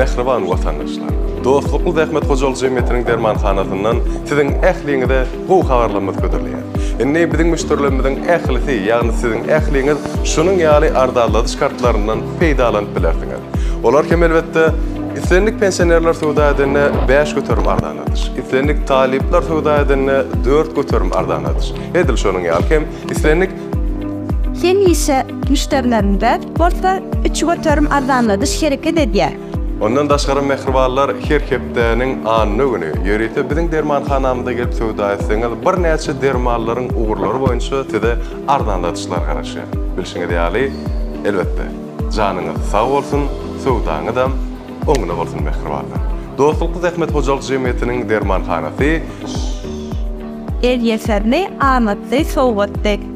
Mähriban watandaşlar! Dostlukly Zähmet hojalyk jemgyýetiniň dermanhanasyndan siziň ähliňize gowy habarlarymyzy hödürleýäris. Indi biziň müşderilerimiziň ählisi, ýagny siziň ähliňiz şunuň ýaly arzanladyş kartlaryndan peýdalanyp bilersiňiz. Olar hem elbetde, islendik pensionerler söwda edende 5% arzanladyş, islendik talyplar söwda edende 4% arzanladyş, edil şonuň ýaly hem islendik Hemişe müşderilerimize bolsa 3% arzanladyş hereket edýär. Ondan daşgary mähribanlar her hepdäniň anna güni ýörite biziň dermanhanamyza gelip söwda etseňiz birnäçe dermanlaryň ugurlary boýunça size arzanladyşlar garaşýar. Bilşiňiz ýaly, elbetde, janyňyz sag bolsun, söwdaňyzam oňuna bolsun mähribanlar. Dostlukly Zähmet hojalyk jemgyýetiniň dermanhanasy. Elýeterli, amatly, sowgatly.